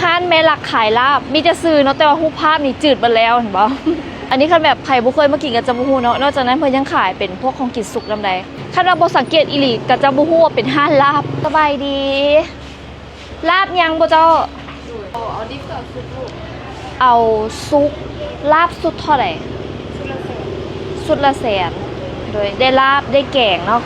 ຮ້ານແມ່ລັກຂາຍລາບ ມີແຕ່ຊື່ເນາະ ແຕ່ວ່າຮູບພາບນີ້ຈືດເບິດແລ້ວ ເຫັນບໍ່? ອັນນີ້ຄັນແບບໃຜບໍ່ເຄີຍມາກິນກໍຈະບໍ່ຮູ້ເນາະ. ນອກຈາກນັ້ນເພິ່ນຍັງຂາຍເປັນພວກຂອງກິນສຸກນຳໃດ໋. ຄັນວ່າບໍ່ສັງເກດອີ່ຫຼີກໍຈະບໍ່ຮູ້ວ່າເປັນຮ້ານລາບ. ສະບາຍດີ. ລາບຍັງບໍ່ເຈົ້າ? ເອົາດິບກັບສຸກລູກ. ເອົາສຸກ. ລາບຊຸດເທົ່າໃດ? ຊຸດລະແສນ. ໂດຍ ໄດ້ລາບ ໄດ້ແກງເນາະ.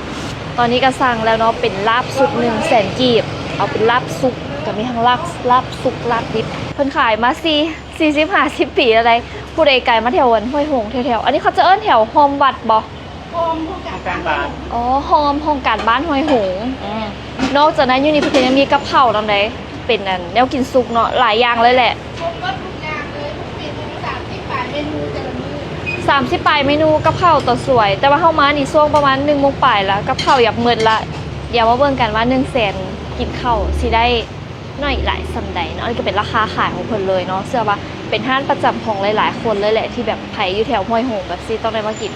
ຕອນນີ້ກໍສັ່ງແລ້ວເນາະ ເປັນລາບຊຸດໜຶ່ງແສນກີບ. ເອົາເປັນລາບສຸກ ກໍມີທັງລາບ ລາບສຸກ ລາບດິບ. ເພິ່ນຂາຍມາສີ່ ສີ່ສິບ ຫ້າສິບປີແລ້ວໃດ໋. ຜູ້ໃດໄກມາແຖວອັນຫ້ວຍຫົງແຖວໆ ອັນນີ້ເຂົາຈະເອີ້ນແຖວຮ່ອມວັດບໍ່? ໂຮມຫ້ອງການບ້ານ. ອໍ ໂຮມຫ້ອງການບ້ານຫ້ວຍຫົງ. ອືມ ນອກຈາກນັ້ນຢູ່ນີ້ເພິ່ນກໍຍັງມີກັບເຂົ້ານຳໃດ໋ ເປັນອັນແນວກິນສຸກເນາະ ຫຼາຍຢ່າງເລີຍແຫຼະ. ຄົບໝົດທຸກຢ່າງເລີຍ ເມນູ ສາມສິບປາຍເມນູແຕ່ລະມື້. ສາມສິບປາຍເມນູ ກັບເຂົ້າຕໍ່ສວຍ. ແຕ່ວ່າເຮົາມານີ້ຊ່ວງປະມານໜຶ່ງໂມງປາຍລະ ກັບເຂົ້າຢາກໝົດລະ. ດຽວມາເບິ່ງກັນວ່າໜຶ່ງແສນກິນເຂົ້າຊິໄດ້ ໜ້ອຍຫຼາຍສ່ຳໃດເນາະ. ອັນນີ້ກໍເປັນລາຄາຂາຍຂອງເພິ່ນເລີຍເນາະ. ເຊື່ອວ່າເປັນຮ້ານປະຈຳຂອງຫຼາຍໆຄົນເລີຍແຫຼະ ທີ່ແບບໃຜຢູ່ແຖວຫ້ວຍຫົງແບບຊີ້ຕ້ອງໄດ້ມາກິນ.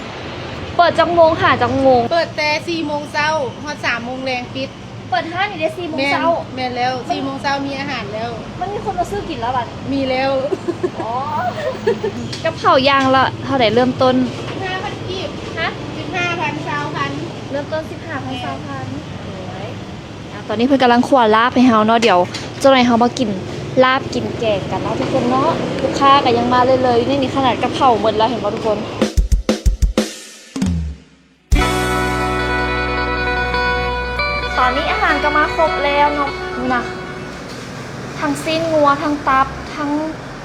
ເປີດຈັກໂມງຫາຈັກໂມງ? ເປີດແຕ່ສີ່ໂມງເຊົ້າຮອດສາມໂມງແລງປິດ. ເປີດຮ້ານນີ້ແຕ່ສີ່ໂມງເຊົ້າ? ແມ່ນແລ້ວ ສີ່ໂມງເຊົ້າມີອາຫານແລ້ວ. ມັນມີຄົນມາຊື້ກິນແລ້ວບັດ? ມີແລ້ວ. ອໍ ກັບເຂົ້າຢ່າງລະເທົ່າໃດເລີ່ມຕົ້ນ? ສິບຫ້າພັນກີບ. ຮະ? ສິບຫ້າພັນ ຊາວພັນ. ເລີ່ມຕົ້ນສິບຫ້າພັນ ຊາວພັນ. ຕອນນີ້ເພິ່ນກຳລັງຂົ້ວລາບໃຫ້ເຮົາເນາະ. ດຽວຈັກໜ່ອຍເຮົາມາກິນລາບກິນແກງກັນເນາະທຸກຄົນເນາະ. ລູກຄ້າກໍຍັງມາເລື້ອຍໆຢູ່ໃນນີ້ ຂະໜາດກັບເຂົ້າໝົດແລ້ວ ເຫັນບໍ່ທຸກຄົນ? ຕອນນີ້ອາຫານກໍມາຄົບແລ້ວເນາະ. ນີ້ນະ ທັງຊີ້ນງົວ ທັງຕັບ ທັງ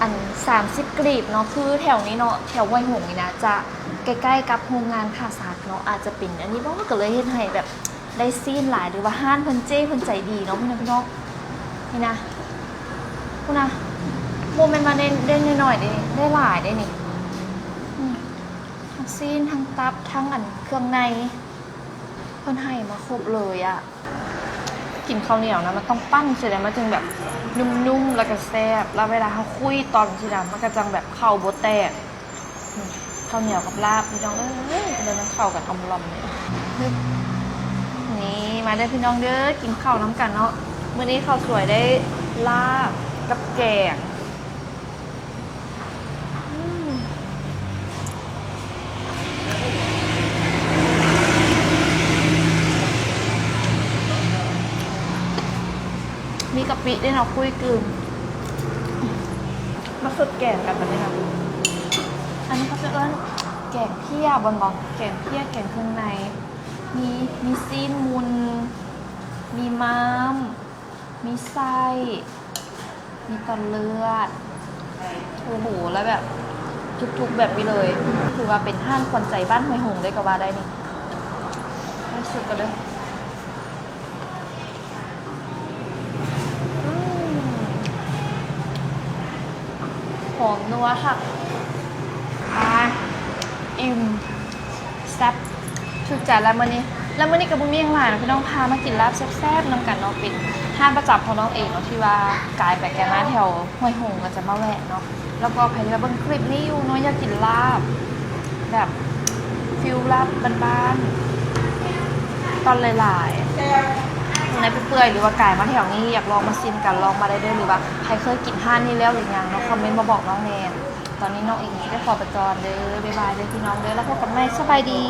ອັນ ສາມສິບກລີບເນາະ. ຄືແຖວນີ້ເນາະ ແຖວຫ້ວຍຫົງນີ້ນະ ຈະໃກ້ໆກັບໂຮງງານຂ້າສັດເນາະ. ອາດຈະເປັນອັນນີ້ບໍ່ ກໍເລີຍເຮັດໃຫ້ແບບ ໄດ້ຊີ້ນຫຼາຍ ຫຼືວ່າຮ້ານເພິ່ນ ເຈ້ເພິ່ນໃຈດີເນາະ ພີ່ນ້ອງ ພີ່ນ້ອງ. ນີ້ນະ ພຸ້ນນະ ບໍ່ແມ່ນວ່າໄດ້ ໄດ້ໜ້ອຍໆເດ້ນີ້ ໄດ້ຫຼາຍເດ້ນີ້. ອືມ ທັງຊີ້ນ ທັງຕັບ ທັງອັນເຄື່ອງໃນ ເພິ່ນໃຫ້ມາຄົບເລີຍອະ. ກິນເຂົ້າໜຽວນະ ມັນຕ້ອງປັ້ນຊີ້ນະ ມັນຈຶ່ງແບບນຸ້ມໆ ແລ້ວກໍແຊບ. ແລ້ວເວລາເຮົາຄຸຍຕອນຊີ້ນະ ມັນກໍຈັ່ງແບບເຂົ້າບໍ່ແຕກ. ເຂົ້າໜຽວກັບລາບ ພີ່ນ້ອງເອີຍ ເປັນແນວໃດ ມັນເຂົ້າກັນອ່ອມລອມນີ້. ນີ້ ມາເດີພີ່ນ້ອງເດີ ກິນເຂົ້ານຳກັນເນາະ. ມື້ນີ້ເຂົ້າສວຍໄດ້ລາບກັບແກງ. ອືມ ມີກະປິເດ້ເນາະ ຄຸຍກືມ. ມາສົດແກງກັນບັດນີ້ນະ. ອັນນີ້ເຂົາຈະເອີ້ນແກງເພຍ ແມ່ນບໍ່? ແກງເພຍ ແກງເຄື່ອງໃນ ມີ ມີຊີ້ນໝຸ່ນ ມີມ້າມ ມີໄສ້ ມີຕອນເລືອດ ໂອ້ໂຫ ແລ້ວແບບທຸກໆແບບນີ້ເລີຍ. ຖືວ່າເປັນຮ້ານຂວັນໃຈບ້ານຫ້ວຍຫົງເລີຍກໍວ່າໄດ້ນີ້. ມາສຸດກັນເດີ. ອືມ ຫອມນົວຄັກ. ອ່າ ອີ່ມ ແຊບ ຖືກໃຈແລ້ວມື້ນີ້. ແລ້ວມື້ນີ້ກໍບໍ່ມີຫຍັງຫຼາຍເນາະ ພີ່ນ້ອງ ພາມາກິນລາບແຊບໆນຳກັນເນາະ. ເປັນຮ້ານປະຈຳຂອງນ້ອງເອງເນາະ ທີ່ວ່າກາຍໄປກາຍມາແຖວຫ້ວຍຫົງກໍຈະມາແວະເນາະ. ແລ້ວກໍໃຜທີ່ວ່າເບິ່ງຄລິບນີ້ຢູ່ເນາະ ຢາກກິນລາບແບບ ຟີລລາບບ້ານໆ ຕອນຫຼາຍໆ ເປື່ອຍໆ ຫຼືວ່າກາຍມາແຖວນີ້ ຢາກລອງມາຊີມກັນ ລອງມາໄດ້ເດີ. ຫຼືວ່າໃຜເຄີຍກິນຮ້ານນີ້ແລ້ວຫຼືຍັງເນາະ ຄອມເມັນມາບອກນ້ອງແດ່. ຕອນນີ້ນ້ອງເອງຊິໄດ້ຂໍໄປກ່ອນເດີ. ບາຍບາຍເດີພີ່ນ້ອງເດີ ແລ້ວພົບກັນໃໝ່. ສະບາຍດີ.